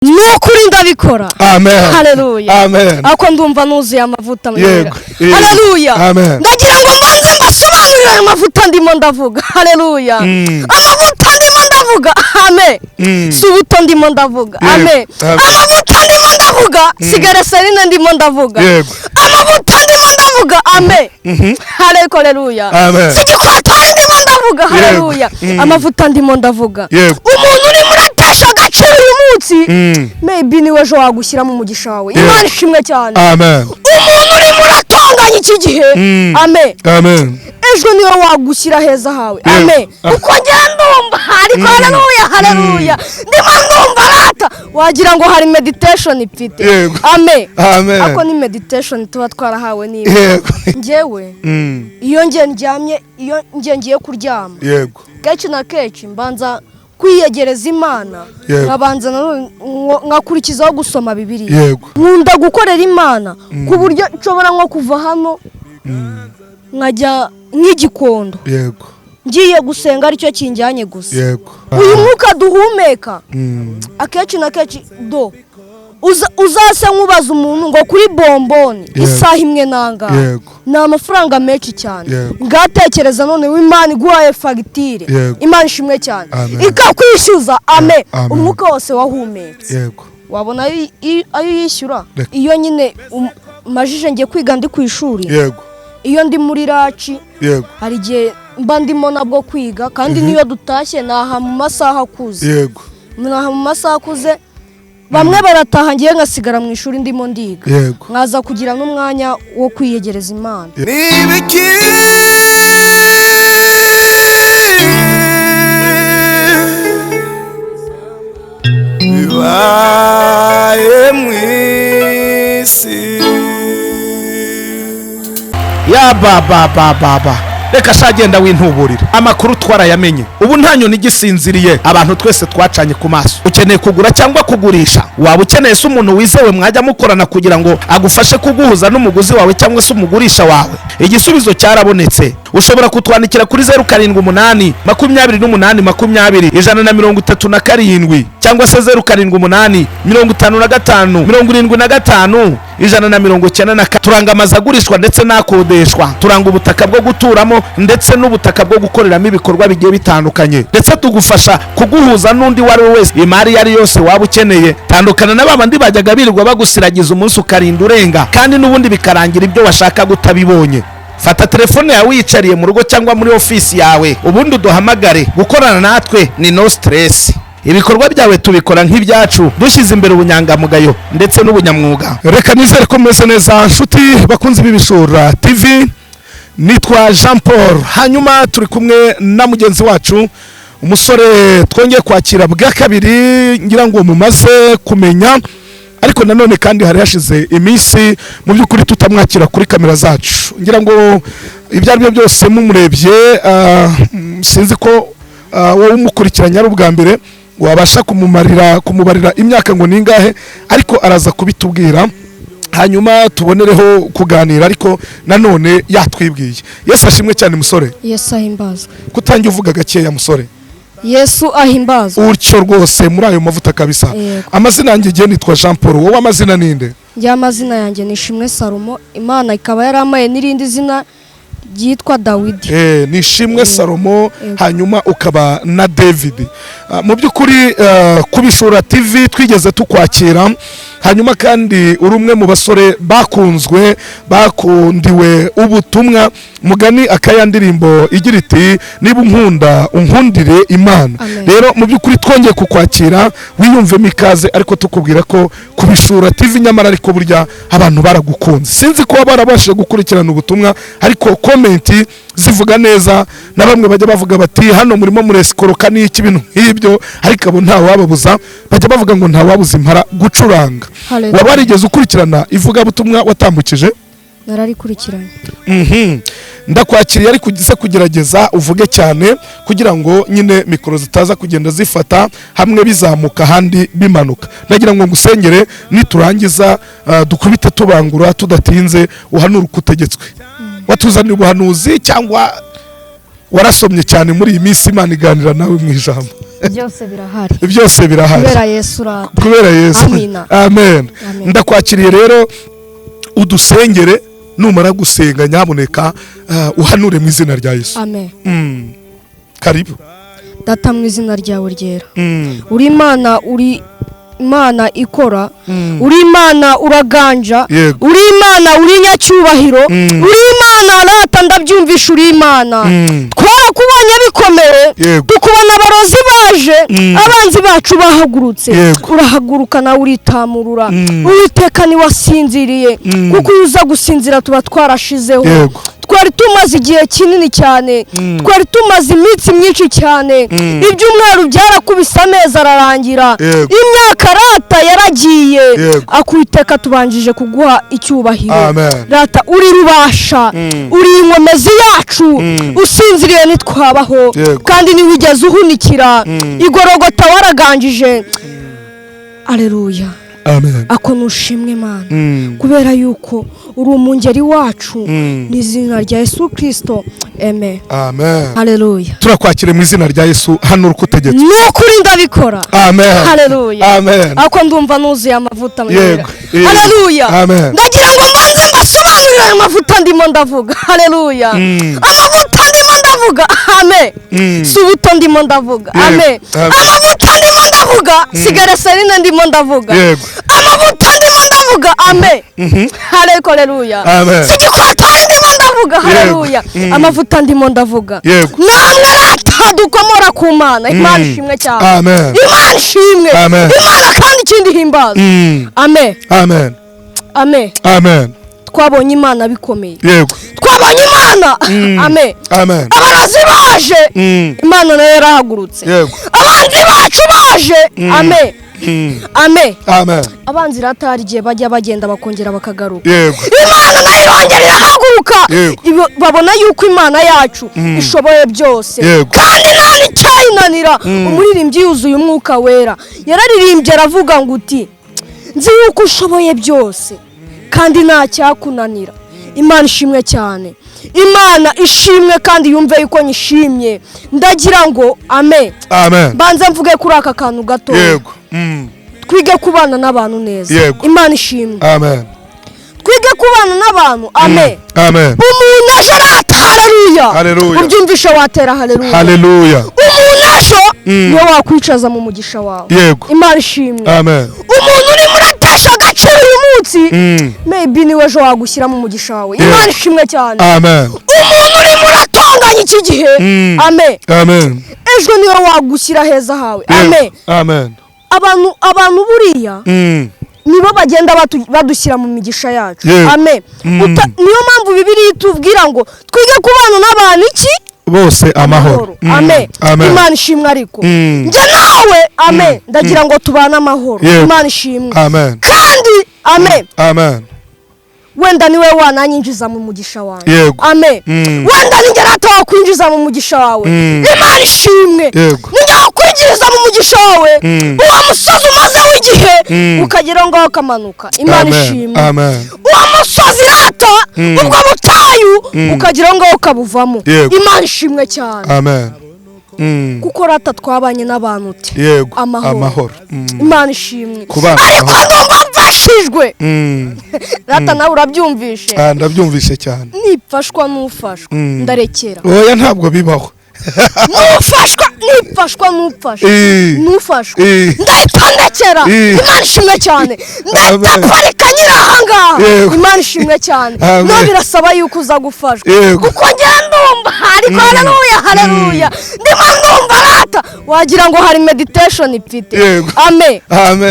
Nukuri ndabikora. Amen. Haleluya. Amen. Ako ndumva nuzuye amavuta. Yego. Yego. Haleluya. Amen. Ndagira ngo mbanze mbasobanurire ayo mavuta ndimo ndavuga. Haleluya. Amavuta ndimo ndavuga, amen. Si ubuto ndimo ndavuga. Yego. Amen. Amen. Amavuta ndimo ndavuga si glycerine ndimo ndavuga. Amavuta ndimo ndavuga, amen. Haleluya. Amen. Si gikwatori ndimo ndavuga. Haleluya. Amavuta ndimo ndavuga, umuntu urimo uratesha agaciro uyu munsi, maybe niwe ejo wagushyiramo umugisha wawe. Imana ishimwe cyane. Amen. Umuntu urimo uratunganya iki gihe, amen, Amen. ejo niwe wagushyira heza hawe. Amen. Uko ngenda ndumva ariko, haleluya, haleluya, ndimo ndumva rata wagira ngo hari meditation mfite. Amen. Amen. Ako ni meditation tuba twarahawe n'Imana. Njyewe, iyo ngiye ndyamye, iyo ngiye ngiye kuryama, kenshi na kenshi mbanza kwiyegereza Imana, nkabanza nanone nkakurikizaho gusoma Bibiliya. Nkunda gukorera Imana ku buryo nshobora nko kuva hano nkajya nk'igikondo ngiye gusenga, aricyo kinjyanye gusa. Uyu mwuka duhumeka, akenshi na kenshi do uzase nkubaza umuntu ngo kuri bomboni isaha imwe nangahe, ni amafaranga menshi cyane. Ngatekereza none w'Imana iguhaye fagitire, Imana ishimwe cyane, Amen. ikakwishyuza, amen, Amen. umwuka wose wahumetse, wabona ayo yishyura? Reka. Iyo nyine majije ngiye kwiga, ndi ku ishuri, iyo ndi muri lunch, hari igihe mba ndimo nabwo kwiga, kandi n'iyo dutashye naha mu masaha akuze, naha mu masaha akuze, bamwe barataha, ngiye ngasigara mu ishuri ndimo ndiga, nkaza kugira n'umwanya wo kwiyegereza Imana. Nibiki bibaye mw'isi? Ya ba ba ba ba ba, reka sha, genda wintuburira amakuru, twarayamenye. Ubu nta nyoni igisinziriye, abantu twese twacanye ku maso. Ukeneye kugura cyangwa kugurisha? Waba ukeneye se umuntu wizewe mwajya mukorana kugira ngo agufashe kuguhuza n'umuguzi wawe cyangwa se umugurisha wawe? Igisubizo cyarabonetse. Ushobora kutwandikira kuri 0782820137 cyangwa se 0785575190. Turanga amazu agurishwa ndetse n'akodeshwa, turanga ubutaka bwo guturamo ndetse n'ubutaka bwo gukoreramo ibikorwa bigiye bitandukanye, ndetse tugufasha kuguhuza n'undi uwo ari we wese, imari iyo ari yose waba ukeneye. Tandukana na babandi bajyaga birirwa bagusiragiza umunsi ukarinda urenga, kandi n'ubundi bikarangira ibyo washakaga utabibonye. Fata telefone yawe wiyicariye mu rugo cyangwa muri ofisi yawe, ubundi uduhamagare. Gukorana natwe ni no stress, ibikorwa byawe tubikora nk'ibyacu, dushyize imbere ubunyangamugayo ndetse n'ubunyamwuga. Reka nizere ko mumeze neza, nshuti bakunze b'Ibishura TV. Nitwa Jean Paul, hanyuma turi kumwe na mugenzi wacu, umusore twongeye kwakira bwa kabiri, ngira ngo mumaze kumenya, ariko nanone kandi hari hashize iminsi mu by'ukuri tutamwakira kuri kamera zacu. Ngira ngo ibyo ari byo byose mumurebye, sinzi ko wowe umukurikiranye ari ubwa mbere wabasha kumumarira kumubarira imyaka ngo ningahe, ariko araza kubitubwira, hanyuma tubonereho kuganira, ariko nanone yatwibwiye. Yesu ashimwe cyane, musore. Yesu ahimbazwe. Kutangira uvuga gakeya, musore. Yesu ahimbazwe. Utyo rwose muri ayo mavuta kabisa. Yego. Amazina yanjye igihe nitwa Jean Paul, wowe amazina ninde? Njye amazina yanjye ni Ishimwe Salomo, Imana ikaba yarampaye n'irindi zina ryitwa Dawidi. Ni Ishimwe Salomo. Yego. Hanyuma ukaba na David. Mu by'ukuri ku Bishura TV twigeze tukwakira, hanyuma kandi uri umwe mu basore bakunzwe, bakundiwe ubutumwa, mugani akaya ndirimbo igira iti: "Niba unkunda unkundire Imana." Amen. Rero mu by'ukuri twongeye kukwakira, wiyumvemo ikaze, ariko tukubwira ko ku Bishura TV nyamara ariko burya abantu baragukunze. Sinzi ko barabashije gukurikirana ubutumwa, ariko comment zivuga neza, na bamwe bajya bavuga bati: "Hano murimo muresikoroka n'iki?" Ibintu nk'ibyo, ariko abo ntawababuza, bajya bavuga ngo ntawabuza impara gucuranga. Hallelujah. Waba warigeze ukurikirana ivugabutumwa watambukije? Nararikurikiranye. Ndakwakiriye, ariko ugize kugerageza uvuge cyane kugira ngo nyine mikoro zitaza kugenda zifata hamwe bizamuka ahandi bimanuka. Ndagira ngo ngusengere, niturangiza dukubite tubangura tudatinze, uhanure uko utegetswe. Watuzaniye ubuhanuzi cyangwa warasomye cyane muri iyi minsi, Imana iganira nawe mu ijambo? Byose birahari. Byose birahari. Kubera Yesu rata. Kubera Yesu. Amina. Amen. Amen. Ndakwakiriye rero udusengere, numara gusenga nyaboneka uhanure mu izina rya Yesu. Amen. Karibu. Data mu izina ryawe ryera. Uri Imana, uri Imana ikora, uri Imana uraganja, uri Imana uri nyacyubahiro, uri Imana rata ndabyumvisha, uri Imana. Twarakubonye bikomeye, tukubona abarozi baje, abanzi bacu bahagurutse, urahaguruka nawe uritamurura. Uwiteka ni wasinziriye, kuko iyo uza gusinzira tuba twarashizeho. Twari tumaze igihe kinini cyane, twari tumaze iminsi myinshi cyane, ibyumweru byarakubise amezi ararangira, imyaka rata yaragiye. Akuiteka tubanjije kuguha icyubahiro. Rata uri rubasha, uri inkomezi yacu, usinziriye nitwabaho, kandi niwigeze uhunikira igorogota waraganjije. Aleluya. Amen. Ako nushimwe Imana, kubera yuko uri umungeri wacu, ni izina rya Yesu Kristo. Amen. Amen. Haleluya. Turakwakire mu izina rya Yesu, hano urukutegetse. Nukuri ndabikora. Amen. Haleluya. Amen. Ako ndumva nuzuye amavuta. Yego. Haleluya. Amen. Ndagira ngo mbanze mbasobanurire aya mavuta ndimo ndavuga. Haleluya. Amavuta ndimo ndavuga. Amen. Subuto ndimo ndavuga. Amen. Amavuta ndimo ndavuga. Sigareserine ndimo ndavuga. Amavuta ndimo ndavuga. Amen. Haleluya. Sigikwatari ndimo ndavuga. Haleluya. Amavuta ndimo ndavuga. Namwe rata dukomora ku Mana. Imana ishimwe cyane. Amen. Imana ishimwe. Imana kandi ikindi himbaza. Amen. Amen. Amen. Amen. Twabonye Imana bikomeye. Yego. Twabonye Imana. Amen. Amen. Abarozi baje. Imana nayo yarahagurutse. Yego. Abanzi bacu baje. Amen. Amen. Amen. Abanzi ratari igihe bajya bagenda bakongera bakagaruka. Yego. Imana nayo irongera irahaguruka. Babona yuko Imana yacu ishoboye byose. Kandi nta n'icyayinanira. Umuririmbyi yuzuye umwuka wera yararirimbye aravuga ngo uti nzi yuko ushoboye byose kandi nta cyakunanira. Imana ishimwe cyane. Imana ishimwe kandi yumve yuko nyishimye. Ndagira ngo amen. Amen. Banze mvuge kuri aka kantu gato. Yego. Twige kubana n'abantu neza. Imana ishimwe. Amen. Twige kubana n'abantu. Amen. Amen. Umuntu ejo rata. Haleluya. Ubyumvishe watera haleluya. Haleluya. Umuntu ejo niwe wakwicaza mu mugisha wawe. Yego. Imana ishimwe. Amen. Umuntu uri muratesha agaciro uyu munsi, maybe niwe ejo wagushyira mu mugisha wawe. Imana ishimwe cyane. Amen. Umuntu uri muratonganya iki gihe. Amen. Amen. Ejo niwe wagushyira heza hawe. Amen. Amen. Abantu buriya nibo bagenda badushyira mu migisha yacu. Amen. Niyo mpamvu Bibiliya itubwira ngo twige kubana n'abantu iki bose amahoro. Amen. Imana ishimwe ariko njye nawe. Amen. Ndagira ngo tubane amahoro. Imana ishimwe. Amen. Kandi amen. Amen. Wenda niwe wananyinjiza mu mugisha wawe. Amen. Wenda ninjye rata wakwinjiza mu mugisha wawe. Imana ishimwe. Ninjye wakwinjiriza mu mugisha wawe. Uwo musozi umazeho igihe ukagera ngaho ukamanuka. Imana ishimwe. Uwo musozi rata ubwo butayu ukagera ngaho ukabuvamo. Imana ishimwe cyane. Amen. Kuko rata twabanye n'abantu uti yego amahoro. Imana ishimwe. Ariko ndumva mfashijwe. Rata nawe urabyumvishe? Ndabyumvishe cyane. Nipfashwa n'ufashwa ndarekera. Oya ntabwo bibaho. Nufashwa nipfashwa nupfashwa nufashwa ndahita ndekera. Imana ishimwe cyane. Ndahita parika nyiri ahangaha. Imana ishimwe cyane. No birasaba yuko uza gufashwa kuko njye ndumva ariko haleluya haleluya ndimo ndumva rata wagira ngo hari meditation ifite. Amen.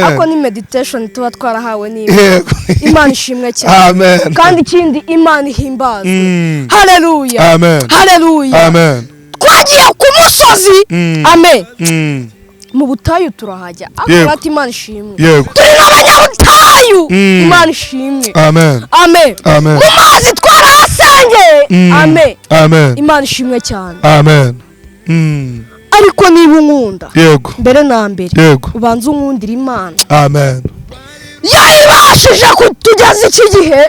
Ako ni meditation tuba twarahawe n'Imana. Imana ishimwe cyane. Amen. Kandi ikindi Imana ihimbazwe. Haleluya. Haleluya. Amen. Twagiye ku musozi. Amen. Mu butayu turahajya. Ariko Imana ishimwe. Turi n'abanyabutayu. Imana ishimwe. Amen. Amen. Mu mazi twarahasengeye. Amen. Amen. Imana ishimwe cyane. Amen. Ariko niba unkunda mbere na mbere ubanza unkundira Imana. Amen. Yayibashije kutugeza iki gihe.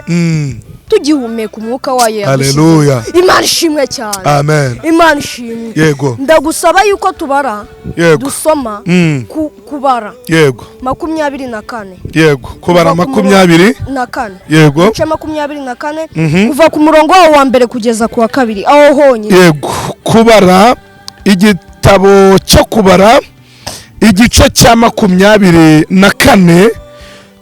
Tugihumeka umwuka wayo yadushyize. Haleluya. Imana ishimwe cyane. Amen. Imana ishimwe. Yego. Ndagusaba yuko tubara. Yego. Dusoma kubara. Yego. 24. Yego. Kubara 24. Yego. Ibice 24. Kuva ku murongo wawo wa mbere kugeza ku wa kabiri aho honyine. Yego. Kubara, igitabo cyo kubara igice cya 24,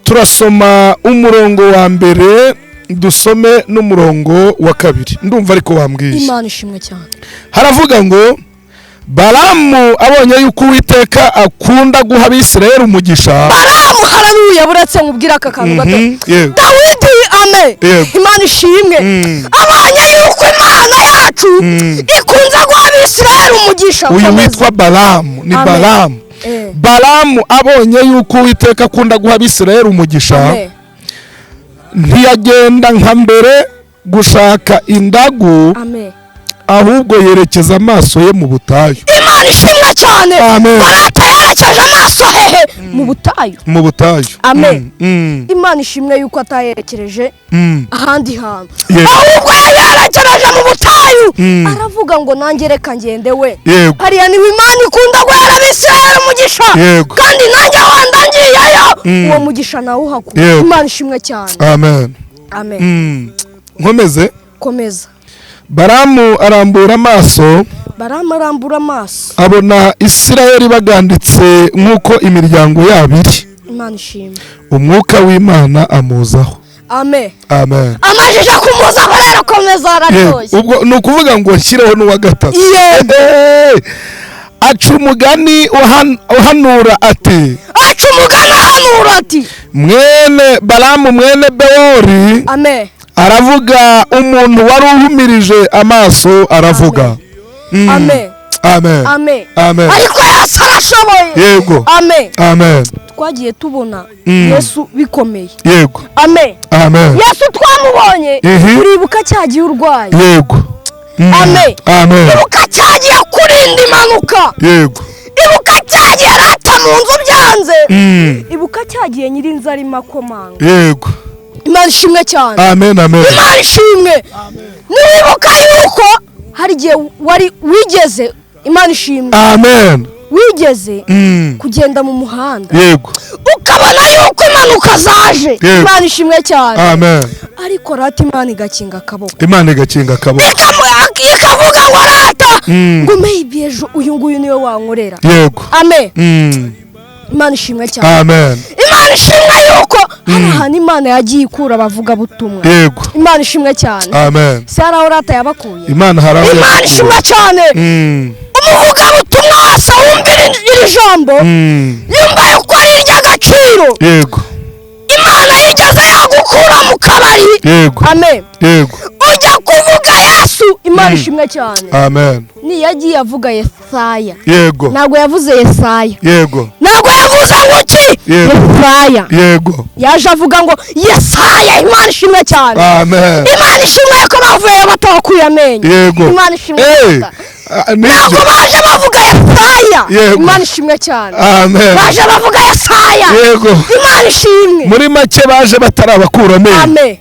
turasoma umurongo wa mbere, dusome n'umurongo wa kabiri. Ndumva ariko wambwiye. Imana ishimwe cyane. Haravuga ngo Balamu abonye yuko Uwiteka akunda guha Abisirayeli umugisha. Balamu, haleluya, buretse nkubwira aka kantu gato. Dawidi, amen. Imana ishimwe. Abonye yuko Imana yacu ikunze guha Abisirayeli umugisha. Uyu witwa Balamu ni Balamu. Balamu abonye yuko Uwiteka akunda guha Abisirayeli umugisha, ntiyagenda nka mbere gushaka indagu, ahubwo yerekeza amaso ye mu butayu. Imana ishimwe cyane. Barata yerekeje amaso hehe? Mu butayu. Mu butayu. Amen. Imana ishimwe yuko atayerekereje ahandi hantu, ahubwo yayerekereje mu butayu. Aravuga ngo nanjye reka ngende we. Hariya niho Imana ikunda guhera Abisirayeli umugisha. Kandi nanjye wanda ngiyeyo, uwo mugisha nawuhakura. Imana ishimwe cyane. Amen. Amen. Nkomeze. Komeza. Balamu arambura amaso. Balamu arambura amaso. Abona Isirayeli baganditse nk'uko imiryango yabo iri. Imana ishimwe. Umwuka w'Imana amuzaho. Amen. Amen. Amajije kumuzaho rero, komeza araryoshye. Ubwo ni ukuvuga ngo nshyireho n'uwa gatatu. Aca umugani uhanura ati. Aca umugani uhanura ati. Mwene Balamu mwene Bewori. Amen. Aravuga umuntu wari uhumirije amaso aravuga. Amen. Amen. Amen. Amen. Ariko Yesu arashoboye. Yego. Amen. Amen. Twagiye tubona Yesu bikomeye. Yego. Amen. Amen. Yesu twamubonye. Uribuka cyagiye urwaye. Yego. Amen. Amen. Ibuka cyagiye kurinda impanuka. Yego. Ibuka cyagiye rata mu nzu byanze. Ibuka cyagiye nyirinzu arimo akomanga. Yego. Imana ishimwe cyane. Amen. Amen. Imana ishimwe. Nibuka yuko hari igihe wari wigeze, Imana ishimwe. Amen. Wigeze kugenda mu muhanda. Yego. Ukabona yuko impanuka zaje. Imana ishimwe cyane. Amen. Ariko rata Imana igakinga akaboko. Imana igakinga akaboko. Ikavuga ngo rata ngo maybe ejo uyu nguyu niwe wankorera. Yego. Amen. Imana ishimwe cyane. Amen. Imana ishimwe yuko hari ahantu Imana yagiye ikura abavuga butumwa. Yego. Imana ishimwe cyane. Amen. Se hari aho rata yabakuye. Imana hari aho. Imana ishimwe cyane. Umuvuga butumwa wese wumvira iri jambo, yumva yuko ari iry'agaciro. Yego. Imana yigeze yagukura mu kabari. Yego. Amen. Yego. Ujya kuvuga Yesu. Imana ishimwe cyane. Amen. Ni yagiye avuga Yesaya. Yego. Ntabwo yavuze Yesaya. Yego. Ntabwo yavuze ngo ki? Yesaya. Yego. Yaje avuga ngo Yesaya. Imana ishimwe cyane. Amen. Imana ishimwe ko bavuye batabakuye amenyo. Yego. Imana ishimwe cyane. Ntabwo baje bavuga Yesaya. Imana ishimwe cyane. Amen. Baje bavuga Yesaya. Yego. Imana ishimwe. Muri make baje batarabakura amenyo. Amen.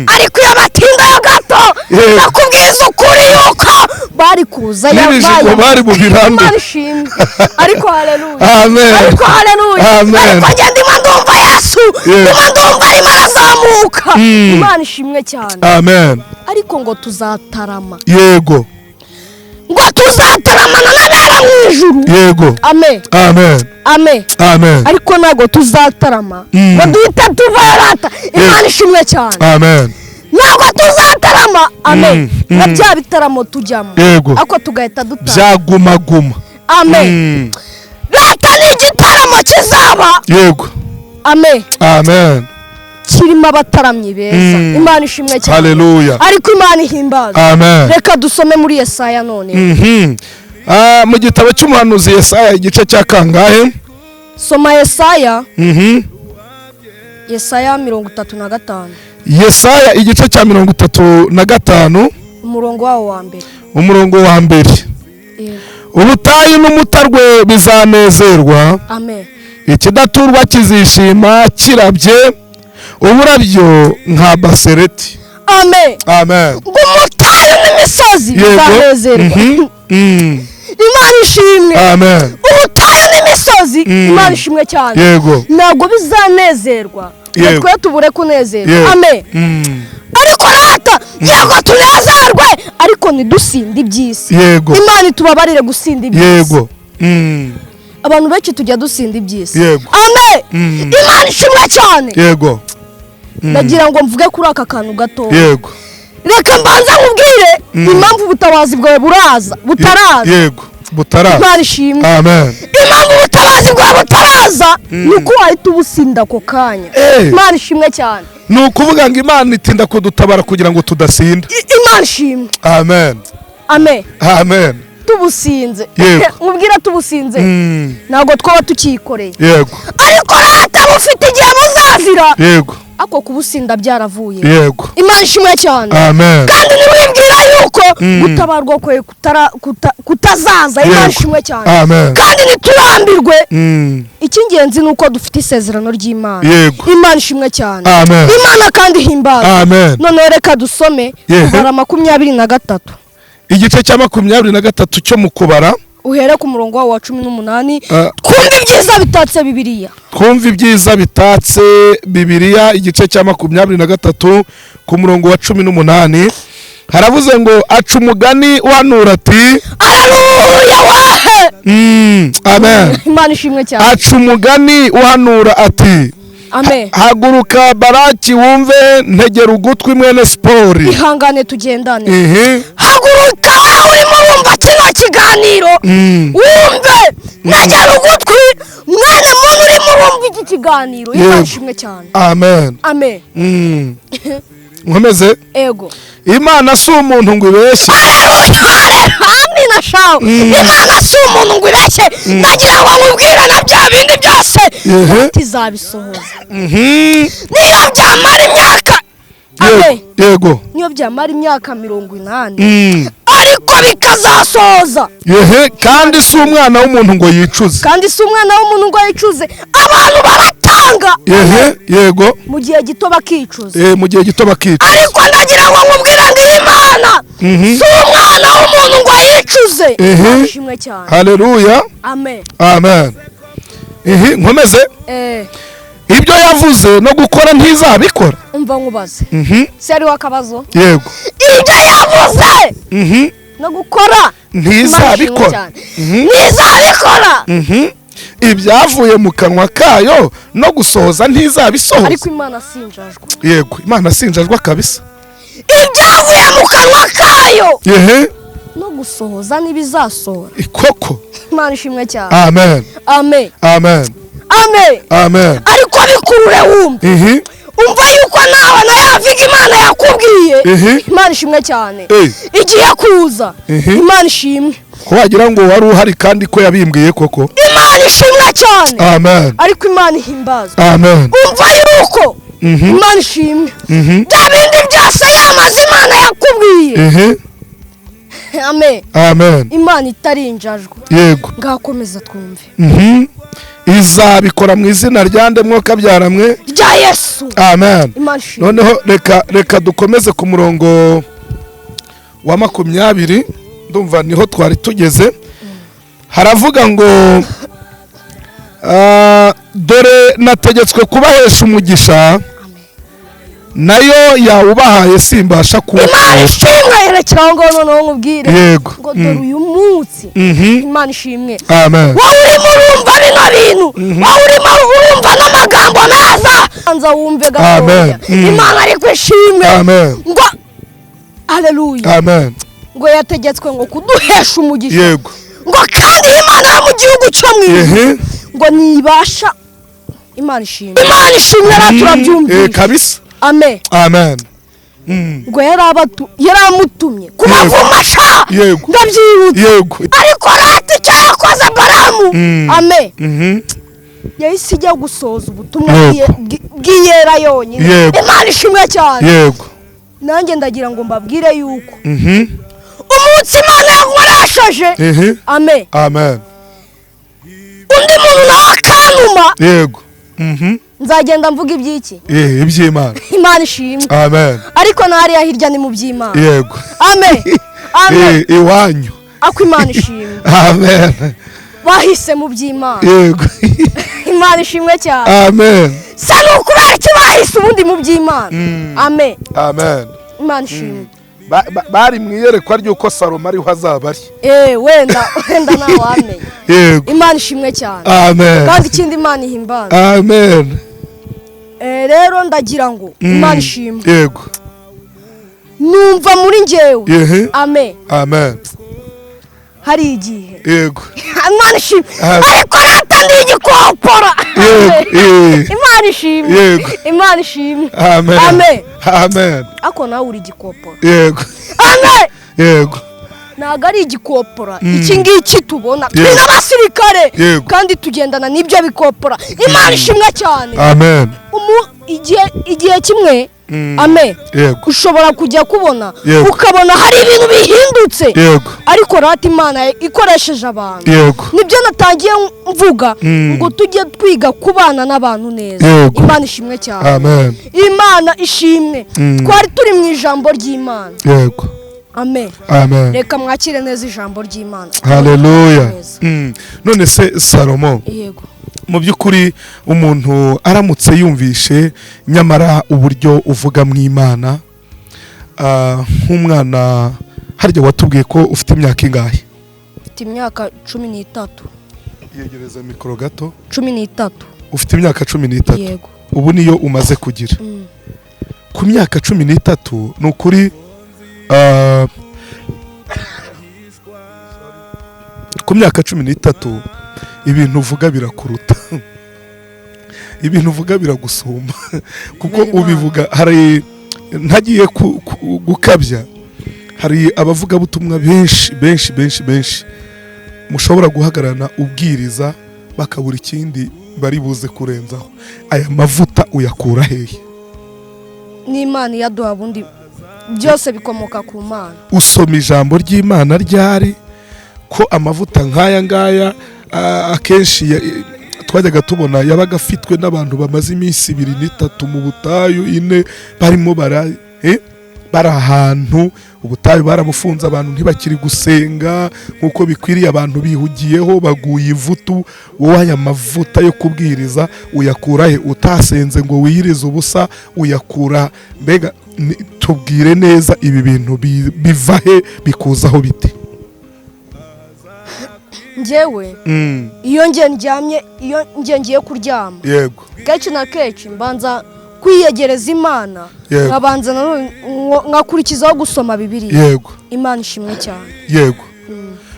ariko iyo batindayo gato nakubwiza ukuri yuko bari kuza yabaye bari mu birambo. Imana ishimwe. Ariko haleluya. Amen. Ariko haleluya. Ariko njye ndimo ndumva Yesu. Ndimo ndumva arimo arazamuka. Imana ishimwe cyane. Amen. Ariko ngo tuzatarama. Yego. Ngo tuzataramana n'abera mu ijuru. Yego. Amen. Amen. Amen. Amen. Ariko ntago tuzatarama ngo duhite tuvarata. Imana ishimwe cyane. Amen. Ntabwo tuzatarama. Amen. Na bya bitaramo tujyamo. Yego. Ariko tugahita dutara. Byagumaguma. Amen. Leta ni igitaramo kizaba. Yego. Amen. Amen. Kirimo abataramyi beza. Imana ishimwe cyane. Haleluya. Ariko Imana ihimbaza. Amen. Reka dusome muri Yesaya none. Mu gitabo cy'umuhanuzi Yesaya igice cya kangahe? Soma Yesaya. Yesaya 35. Yesaya igice cya 35 umurongo wawo wa mbere. Umurongo wa mbere. Ubutayu n'umutarwe bizanezerwa. Amen. Ikidaturwa kizishima kirabye uburabyo nka basereti. Amen. Amen. Ngo umutayu n'imisozi bizanezerwa. Imana ishimwe. Amen. Ubutayu n'imisozi, Imana ishimwe cyane. Yego. Ntabwo bizanezerwa Yego. twe tubure kunezerwa. Yego. Amen. Ariko rata yego tunezerwe, ariko ntidusinde iby'isi. Yego. Imana itubabarire gusinda iby'isi. Yego. Abantu benshi tujya dusinda iby'isi. Yego. Amen. Imana ishimwe cyane. Yego. Ndagira ngo mvuge kuri aka kantu gato. Yego. Reka mbanza nkubwire impamvu ubutabazi bwawe buraza butaraza. Yego. Butaraza. Imana ishimwe. Amen. Impamvu ubutabazi bwawe butaraza ni uko wahita ubusinda ako kanya. Imana ishimwe cyane. Ni ukuvuga ngo Imana itinda kudutabara kugira ngo tudasinda. Imana ishimwe. Amen. Amen. Amen. Tubusinze. Yego. Nkubwira tubusinze. Ntabwo twaba tukikoreye. Yego. Ariko rata bufite igihe buzazira. Yego. Ako kubusinda byaravuye. Yego. Imana ishimwe cyane. Amen. Kandi ntiwibwira yuko gutabarwa kwe kutazaza. Imana ishimwe cyane. Amen. Kandi ntiturambirwe. Icy'ingenzi ni uko dufite isezerano ry'Imana. Yego. Imana ishimwe cyane. Amen. Imana kandi ihimbaza. Amen. Noneho reka dusome Kubara 23. Igice cya 23 cyo mu Kubara. Uhere ku murongo wawo wa 18. Twumve ibyiza bitatse Bibiliya. Twumve ibyiza bitatse Bibiliya, igice cya 23 ku murongo wa 18. Haravuze ngo aca umugani uhanura ati Haleluya wahe. Amen. Imana ishimwe cyane. Aca umugani uhanura ati Amen. Haguruka Baraki wumve, ntegera ugutwi mwene Sipori. Ihangane tugendane. Haguruka wowe urimo wumva kino kiganiro, wumve ntegera ugutwi mwene muntu urimo wumva iki kiganiro. Imana ishimwe cyane. Amen. Amen. Nkomeze. Ego. Imana si umuntu ngo ibeshye. Amina shawo. Imana si umuntu ngo ibeshye. Ndagira ngo nkubwire na bya bindi byose tizabisohoza. Niyo byamara imyaka. Amen. Yego. Niyo byamara imyaka 80. Ariko bikazasohoza. Kandi si umwana w'umuntu ngo yicuze. Kandi si umwana w'umuntu ngo yicuze. Abantu baratanga. Yego. Mu gihe gito bakicuza. Mu gihe gito bakicuza. Ariko ndagira ngo nkubwire ngo Imana si umwana w'umuntu ngo yicuze. Ishimwe cyane. Haleluya. Amen. Amen. Nkomeze. Ibyo yavuze no gukora ntizabikora. Umva nkubaze. Se ari wakabazo? Yego. Ibyo yavuze no gukora ntizabikora. Ntizabikora. Ibyavuye mu kanwa kayo no gusohoza ntizabisohoza. Ariko Imana sinjajwa. Yego, Imana sinjajwa kabisa. Ibyavuye mu kanwa kayo no gusohoza nibizasohora. Koko. Imana ishimwe cyane. Amen. Amen. Amen. Amen. Amen. Ariko bikurure wumve. Umva yuko nawe na yaviga Imana yakubwiye. Imana ishimwe cyane. Igiye kuza. Imana ishimwe. Ko wagira ngo wari uhari kandi ko yabimbwiye koko. Imana ishimwe cyane. Amen. Ariko Imana ihimbazwe. Amen. Umva yuko Imana ishimwe. Bya bindi byose yamaze Imana yakubwiye. Amen. Amen. Imana itarinjajwe. Yego. Ngakomeza twumve. Izabikora mu izina rya nde mwoka byaramwe rya Yesu. Amen. Noneho reka dukomeze ku murongo wa 20, ndumva niho twari tugeze. Haravuga ngo dore nategetswe kubahesha umugisha, nayo yawubahaye simbasha kuwukura. Imana ishimwe. Yerekera aho ngaho noneho nkubwire. Yego. Ngo dore uyu munsi. Imana ishimwe. Amen. Wowe urimo urumva bino bintu, wowe urimo urumva n'amagambo meza, anza wumve gatoya. Imana ariko ishimwe. Amen. Ngo haleluya. Amen. Ngo yategetswe ngo kuduhesha umugisha. Yego. Ngo kandi Imana yo mu gihugu cyo mu ijuru ngo nibasha. Imana ishimwe. Imana ishimwe turabyumvise. Kabisa. Amen. Amen. Ngo yaramutumye kubavumasha. Yego. Ndabyibutse. Yego. Ariko rata icyo yakoze Balamu. Amen. Yahise ijya gusohoza ubutumwa bw'iyera yonyine. Imana ishimwe cyane. Yego. Nanjye ndagira ngo mbabwire yuko umunsi Imana yankoresheje. Amen. Amen. Undi muntu nawe akanuma. Yego. Nzagenda mvuga iby'iki? Iby'Imana. Imana ishimwe. Amen. Ariko nahariya hirya ni mu by'Imana. Yego. Amen. Amen. Iwanyu. Ako Imana ishimwe. Amen. Bahise mu by'Imana. Yego. Imana ishimwe cyane. Amen. Sa ni ukubera iki bahise ubundi mu by'Imana? Amen. Amen. Imana ishimwe. Bari mu iyerekwa ry'uko Salomo ariho azaba ari. Wenda nawe wamenye. Yego. Imana ishimwe cyane. Amen. Kandi ikindi Imana ihimbaza. Amen. Rero ndagira ngo Imana ishimwe. Yego. Numva muri njyewe. Amen. Amen. Hari igihe. Yego. Imana ishimwe. Ariko rata ndi igikopora. Yego. Imana ishimwe. Yego. Imana ishimwe. Amen. Amen. Amen. Ako nawe uri igikopora. Yego. Amen. Yego. Ntabwo ari igikopora. Iki ngiki tubona. Turi n'abasirikare. Kandi tugendana n'ibyo bikopora. Imana ishimwe cyane. Amen. Igihe kimwe. Amen. Ushobora kujya kubona ukabona hari ibintu bihindutse. Ariko rata Imana ikoresheje abantu. Nibyo natangiye mvuga ngo tujye twiga kubana n'abantu neza. Imana ishimwe cyane. Amen. Imana ishimwe. Twari turi mu ijambo ry'Imana. Yego. Amen. Amen. Reka mwakire neza ijambo ry'Imana. Haleluya. None se Salomo. Yego. Mu by'ukuri umuntu aramutse yumvishe nyamara uburyo uvuga mu Imana, nk'umwana harya watubwiye ko ufite imyaka ingahe? Mfite imyaka 13. Yegereza mikoro gato. 13. Ufite imyaka 13. Yego. Ubu niyo umaze kugira. Ku myaka 13 ni ukuri, ku myaka 13 ibintu uvuga birakuruta. Ibintu uvuga biragusumba. Kuko ubivuga hari ntagiye gukabya, hari abavuga butumwa benshi benshi benshi benshi mushobora guhagararana ubwiriza bakabura ikindi bari buze kurenzaho. Aya mavuta uyakura hehe? N'Imana yaduha bundi byose bikomoka ku Mana. Usoma ijambo ry'Imana ryari ko amavuta nk'aya ngaya akenshi twajyaga tubona yabaga afitwe n'abantu bamaze iminsi 2 n'3 mu butayu 4 barimo bari ahantu ubutayu barabufunze, abantu ntibakiri gusenga nkuko bikwiriye, abantu bihugiyeho baguye ivutu. Wowe aya mavuta yo kubwiriza uyakura he? Utasenze ngo wiyirize ubusa uyakura? Mbega tubwire neza ibi bintu biva he, bikuzaho bite? Njyewe iyo ngiye ndyamye, iyo ngiye ngiye kuryama, yego, kenshi na kenshi mbanza kwiyegereza Imana, nkabanza nkakurikizaho gusoma Bibiliya. Yego. Imana ishimwe cyane. Yego.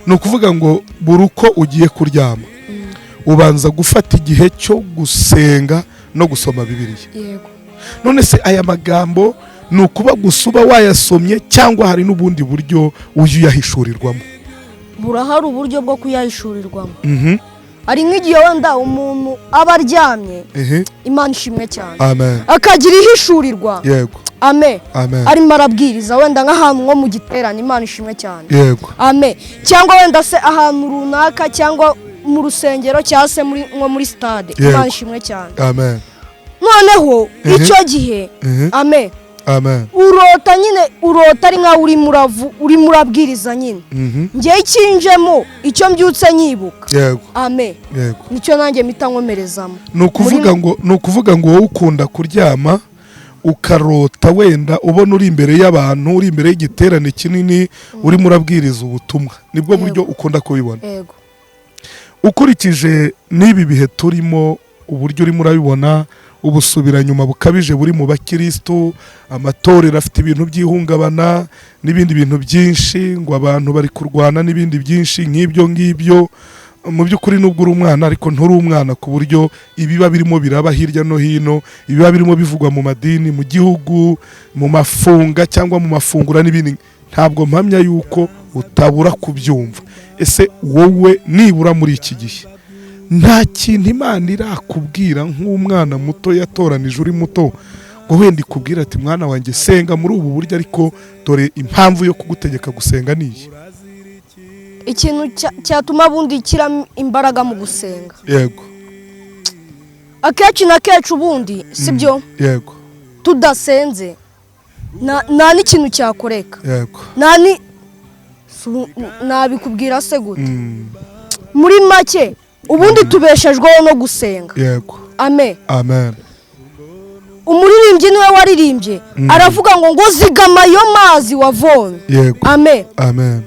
Ni ukuvuga ngo buri uko ugiye kuryama ubanza gufata igihe cyo gusenga no gusoma Bibiliya. Yego. None se aya magambo ni ukuba gusa uba wayasomye cyangwa hari n'ubundi buryo ujya uyahishurirwamo? Burahari uburyo bwo kuyahishurirwamo. Ari nk'igihe wenda umuntu aba aryamye, Imana ishimwe cyane, amen, akagira ihishurirwa. Yego. Amen. Amen. Arimo arabwiriza wenda nk'ahantu nko mu giterane, Imana ishimwe cyane. Yego. Amen. Cyangwa wenda se ahantu runaka, cyangwa mu rusengero, cyangwa se muri nko muri stade. Imana ishimwe cyane. Amen. Noneho icyo gihe, amen, amen, urota nyine, urota ari nkaho urimo urabwiriza nyine. Ngiye ikinjemo icyo mbyutse nyibuka. Yego. Amen. Yego. Nicyo nanjye mpita nkomerezamo. Ni ukuvuga ngo wowe ukunda kuryama ukarota wenda ubona uri imbere y'abantu, uri imbere y'igiterane kinini, urimo urabwiriza ubutumwa, nibwo buryo ukunda kubibona. Yego. Ukurikije n'ibi bihe turimo, uburyo urimo urabibona, ubusubira nyuma bukabije buri mu bakristo, amatorero afite ibintu by'ihungabana n'ibindi bintu byinshi, ngo abantu bari kurwana n'ibindi byinshi nk'ibyo ngibyo. Mu by'ukuri nubwo uri umwana ariko nturi umwana ku buryo ibiba birimo biraba hirya no hino, ibiba birimo bivugwa mu madini, mu gihugu, mu mafunga cyangwa mu mafungura n'ibindi, ntabwo mpamya yuko utabura kubyumva. Ese wowe nibura muri iki gihe nta kintu Imana irakubwira nk'umwana muto yatoranije uri muto, ngo wenda ikubwira ati mwana wanjye senga muri ubu buryo, ariko dore impamvu yo kugutegeka gusenga niyi? Ikintu cyatuma bundi kira imbaraga mu gusenga. Yego. Akenshi na kenshi ubundi sibyo? Yego. Tudasenze nta n'ikintu cyakoreka. Nta ni nabikubwira se gute? Muri make ubundi tubeshejweho no gusenga. Amen. Amen. Umuririmbyi niwe waririmbye aravuga ngo zigama ayo mazi wavomye. Amen. Amen.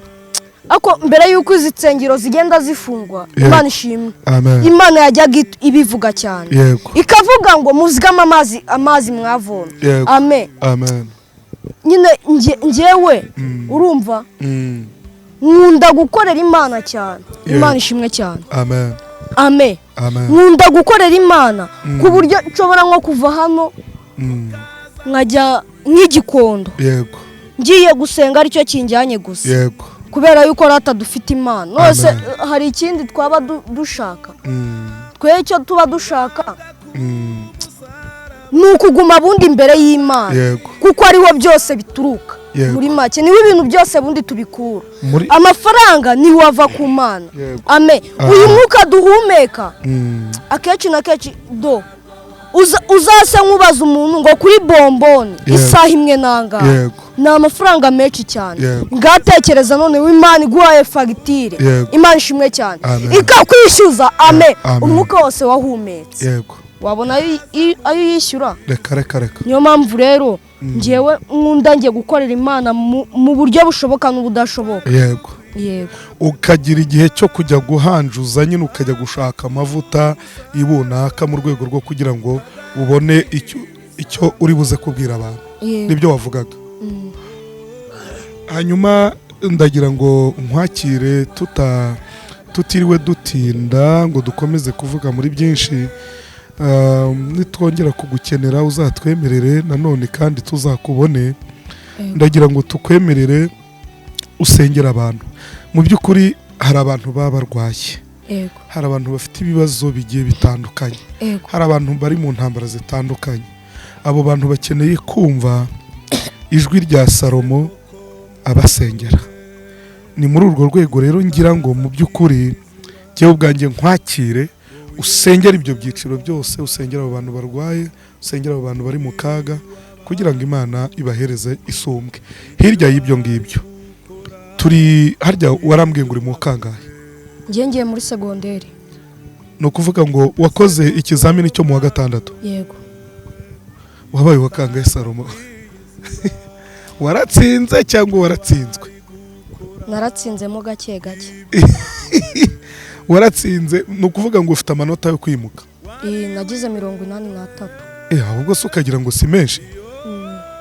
Ako mbere y'uko izi nsengero zigenda zifungwa, Imana ishimwe, Amen. Imana yajyaga ibivuga cyane, ikavuga ngo muzigame amazi mwavomye. Amen. Amen. Nyine njyewe urumva nkunda gukorera Imana cyane. Imana ishimwe cyane. Amen. Amen. Amen. Nkunda gukorera Imana ku buryo nshobora nko kuva hano nkajya nk'igikondo, ngiye gusenga aricyo kinjyanye gusa, kubera yuko rata dufite Imana nose hari ikindi twaba dushaka? Twe icyo tuba dushaka ni ukuguma bundi imbere y'Imana, kuko ariho byose bituruka. Muri make niho ibintu byose bundi tubikura. Amafaranga niho ava ku Mana. Amen. Uyu mwuka duhumeka akenshi na kenshi do uzase nkubaza umuntu ngo kuri bomboni isaha imwe nangahe, ni amafaranga menshi cyane. Ngatekereza none w'Imana iguhaye fagitire, Imana ishimwe cyane, ikakwishyuza. Amen. Umwuka wose wahumetse wabona ayo yishyura. Reka reka reka. Niyo mpamvu rero njyewe nkunda ngiye gukorera Imana mu buryo bushoboka n'ubudashoboka. Yego. Ukagira igihe cyo kujya guhanjuza nyine, ukajya gushaka amavuta ibunaka mu rwego rwo kugira ngo ubone icyo uri buze kubwira abantu. Nibyo wavugaga. Hanyuma ndagira ngo nkwakire tutiriwe dutinda ngo dukomeze kuvuga muri byinshi. Nitwongera kugukenera uzatwemerere nanone kandi tuzakubone. Ndagira ngo tukwemerere usengera abantu. Mu by'ukuri hari abantu baba barwaye, hari abantu bafite ibibazo bigiye bitandukanye, hari abantu bari mu ntambara zitandukanye. Abo bantu bakeneye kumva ijwi rya Salomo abasengera. Ni muri urwo rwego rero ngira ngo mu by'ukuri jyewe ubwanjye nkwakire usengera ibyo byiciro byose, usengera abo bantu barwaye, usengera abo bantu bari mu kaga, kugira ngo Imana ibahereze isumbwe. Hirya y'ibyo ngibyo turi harya warambwiye ngo uri mu kangahe? Ngiye ngiye muri segonderi. Ni ukuvuga ngo wakoze ikizamini cyo mu wa gatandatu? Yego. Wabaye wa kangahe Salomo? Waratsinze cyangwa waratsinzwe? Naratsinzemo gake gake. Waratsinze, ni ukuvuga ngo ufite amanota yo kwimuka? Nagize 83. Ahubwo se ukagira ngo si menshi?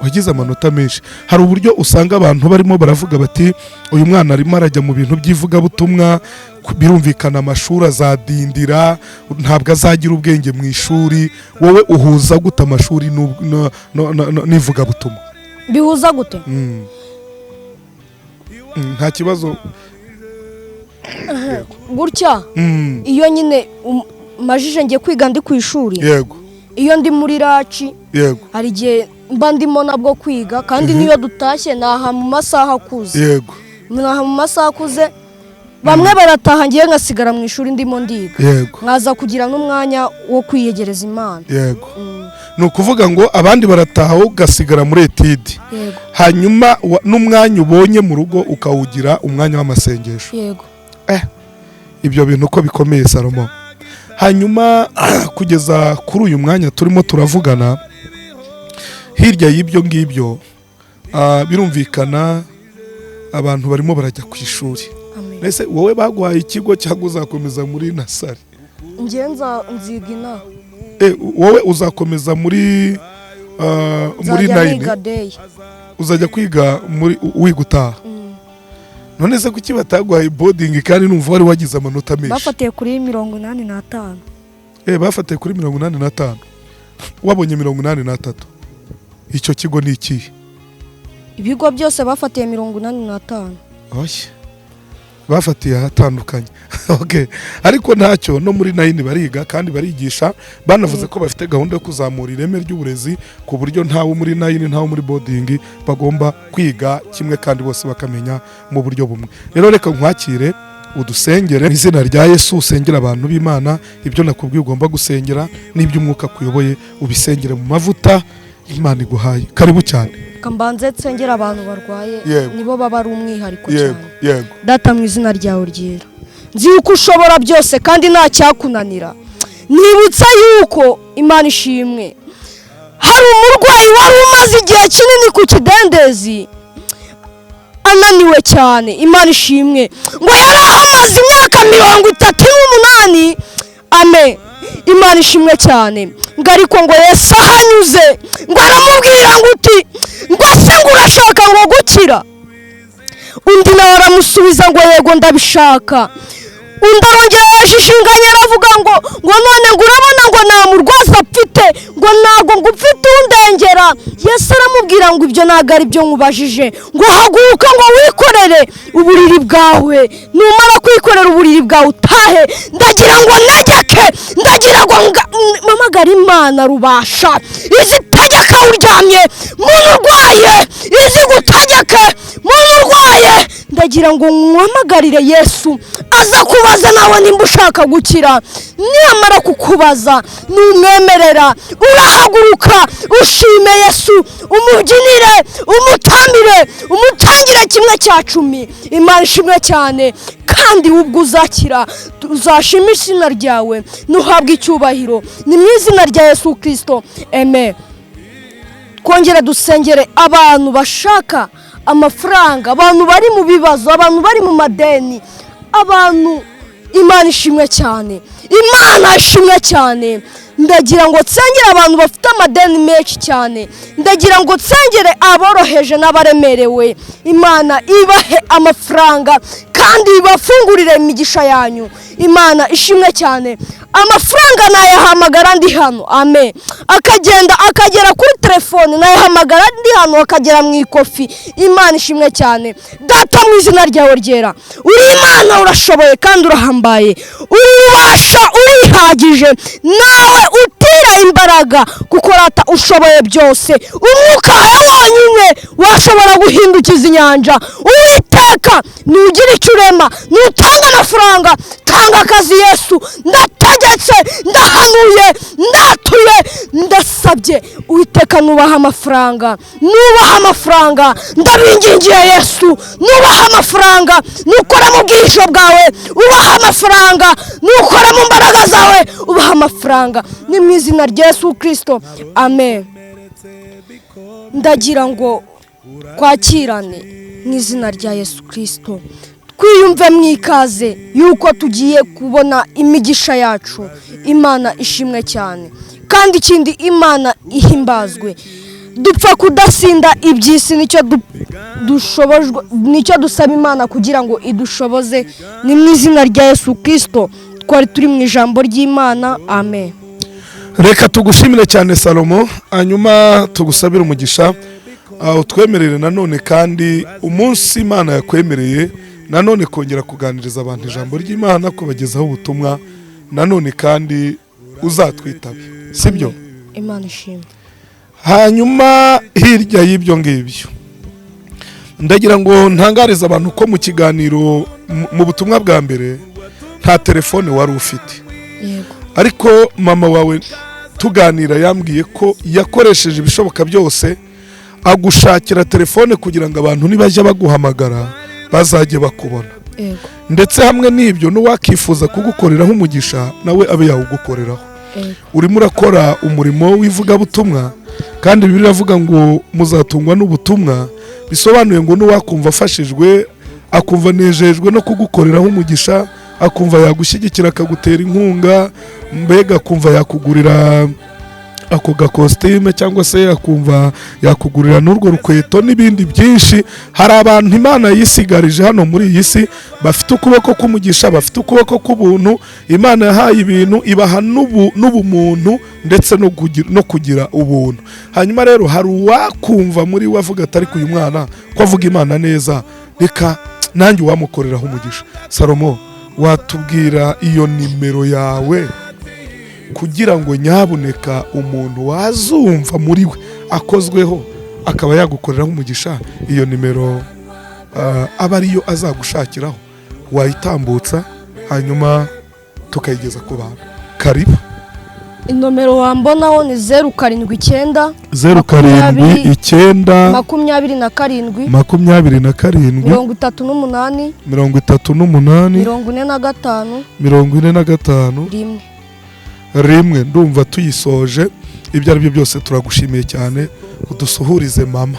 Wagize amanota menshi. Hari uburyo usanga abantu barimo baravuga bati uyu mwana arimo arajya mu bintu by'ivugabutumwa, birumvikana amashuri azadindira, ntabwo azagira ubwenge mu ishuri. Wowe uhuza gute amashuri n'ivugabutumwa? Bihuza gute? Nta kibazo. Gutya iyo nyine majije ngiye kwiga ndi ku ishuri, yego, iyo ndi muri raci, yego, hari igihe mba ndimo nabwo kwiga, kandi niyo dutashye naha mu masaha akuze, yego, naha mu masaha akuze, bamwe barataha ngiye ngasigara mu ishuri ndimo ndiga, yego, nkaza kugira n'umwanya wo kwiyegereza Imana. Yego. Ni ukuvuga ngo abandi barataha wowe ugasigara muri etide, yego, hanyuma n'umwanya ubonye mu rugo ukawugira umwanya w'amasengesho. Yego. Ibyo bintu uko bikomeye Salomo. Hanyuma kugeza kuri uyu mwanya turimo turavugana, hirya y'ibyo ngibyo birumvikana abantu barimo barajya ku ishuri. Ese wowe baguhaye ikigo cyangwa uzakomeza muri nasari? Ngiye nziga inaha. Wowe uzakomeza muri nine? Uzajya kwiga muri wiga utaha? None se kuki bataguhaye boarding kandi numva wari wagize amanota menshi? Bafatiye kuri 85. Bafatiye kuri 85. Wabonye 83. Icyo kigo ni ikihe? Ibigo byose bafatiye 85. Oya. Bafatiye ahatandukanye. Okay. Ariko ntacyo, no muri 9 bariga kandi barigisha, banavuze ko bafite gahunda yo kuzamura ireme ry'uburezi ku buryo ntawe muri 9 ntawe muri boarding bagomba kwiga kimwe kandi bose bakamenya mu buryo bumwe. Rero reka nkwakire Udusengere mu izina rya Yesu, usengera abantu b'Imana ibyo nakubwiye ugomba gusengera n'ibyo umwuka akuyoboye ubisengere mu mavuta Imana iguhaye. Karibu cyane. Kambanze nsengera abantu barwaye, nibo baba ari umwihariko cyane. Yego. Data, mu izina ryawe ryera, nzi yuko ushobora byose kandi nta cyakunanira. Nibutsa yuko Imana ishimwe, hari umurwayi wari umaze igihe kinini ku kidendezi ananiwe cyane. Imana ishimwe, ngo yari ahamaze imyaka 38. Ame. Imana ishimwe cyane. Ngo ariko ngo Yesu ahanyuze ngo aramubwira ngo uti ngo se ngo urashaka ngo gukira? Undi nawe aramusubiza ngo yego ndabishaka. Undi arongera yashishinganye aravuga ngo none ngo urabona ngo nta murwaza mfite, ngo ntabwo ngo ufite undengera. Yesu aramubwira ngo ibyo ntabwo ari byo nkubajije, ngo haguruka ngo wikorere uburiri bwawe, numara kwikorera uburiri bwawe utahe. Ndagira ngo ntegeke, ndagira ngo mpamagare Imana rubasha izitegeka uryamye muntu urwaye, izigutegeke muntu urwaye. Ndagira ngo nkwamagarire Yesu aza kubaza nawe nimba ushaka gukira. Niyamara kukubaza numwemerera urahaguruka ushime Yesu, umubyinire, umutambire, umutangire 1/10. Imana ishimwe cyane. Kandi ubwo uzakira uzashima izina ryawe nuhabwa icyubahiro. Ni mu izina rya Yesu Kristo, amen. Twongere dusengere abantu bashaka amafaranga, abantu bari mu bibazo, abantu bari mu madeni, abantu. Imana ishimwe cyane, Imana ishimwe cyane. Ndagira ngo nsengere abantu bafite amadeni menshi cyane, ndagira ngo nsengere aboroheje n'abaremerewe. Imana ibahe amafaranga kandi ibafungurire imigisha yanyu. Imana ishimwe cyane. Amafaranga nayahamagara ndi hano, amen, akagenda akagera kuri telefone, nayahamagara ndi hano akagera mu ikofi. Imana ishimwe cyane. Data, mu izina ryawe ryera, uri Imana, urashoboye kandi urahambaye, urubasha, urihagije, nawe utira imbaraga kuko rata ushoboye byose. Umwuka wawe wonyine washobora guhindukiza inyanja. Uwiteka, nugira icyo urema, nutanga amafaranga, tanga akazi. Yesu, ndategetse, ndahanuye, ndatuye, ndasabye. Uwiteka, nubaha amafaranga, nubaha amafaranga, ndabingingiye Yesu, nubaha amafaranga, nukora mu bwihisho bwawe ubaha amafaranga, nukora mu mbaraga zawe ubaha amafaranga. Ni mu izina rya Yesu Kristo, amen. Ndagira ngo twakirane mu izina rya Yesu Kristo, twiyumve mu ikaze yuko tugiye kubona imigisha yacu. Imana ishimwe cyane. Kandi ikindi, Imana ihimbazwe. Dupfa kudasinda iby'isi, nicyo dushobojwe, nicyo dusaba Imana kugira ngo idushoboze. Ni mu izina rya Yesu Kristo. Twari turi mu ijambo ry'Imana, amen. Reka tugushimire cyane Salomo, hanyuma tugusabire umugisha, utwemerere nanone kandi umunsi Imana yakwemereye nanone kongera kuganiriza abantu ijambo ry'Imana, kubagezaho ubutumwa nanone kandi uzatwitabe, sibyo? Imana ishimwe. Hanyuma hirya y'ibyo ngibyo, ndagira ngo ntangarize abantu ko mu kiganiro mu butumwa bwa mbere nta telefone wari ufite. Yego. Ariko mama wawe tuganira yambwiye ko yakoresheje ibishoboka byose agushakira telefone kugira ngo abantu nibajya baguhamagara bazajye bakubona. Yego. Ndetse hamwe n'ibyo n'uwakifuza kugukoreraho umugisha nawe abe yawugukoreraho. Yego. Urimo urakora umurimo w'ivugabutumwa, kandi Bibiliya iravuga ngo muzatungwa n'ubutumwa, bisobanuye ngo n'uwakumva afashijwe, akumva anejejwe no kugukoreraho umugisha, akumva yagushyigikira akagutera inkunga, mbega akumva yakugurira ako gakositime cyangwa se akumva yakugurira n'urwo rukweto n'ibindi byinshi. Hari abantu Imana yisigarije hano muri iyi si bafite ukuboko k'umugisha, bafite ukuboko k'ubuntu. Imana yahaye ibintu, ibaha n'ubumuntu ndetse no kugira ubuntu. Hanyuma rero hari uwakumva muri we avuga ati ariko uyu mwana ko avuga Imana neza, reka nanjye uwamukoreraho umugisha. Salomo, watubwira iyo nimero yawe kugira ngo nyabuneka umuntu wazumva muri we akozweho akaba yagukoreraho umugisha, iyo nimero aba ariyo azagushakiraho, Wayitambutsa, hanyuma tukayigeza ku bantu. Karibu. Inomero wambonaho ni 079 079 27 27 38 38 45 45 1. 1. Ndumva tuyisoje. Ibyo ari byo byose, turagushimiye cyane. Udusuhurize mama.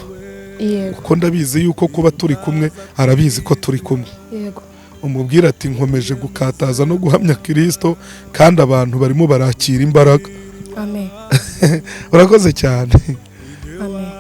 Yego. Kuko ndabizi yuko kuba turi kumwe, arabizi ko turi kumwe. Yego. Umubwira ati: "Nkomeje gukataza no guhamya Kirisito, kandi abantu barimo barakira imbaraga." Amen. Urakoze cyane.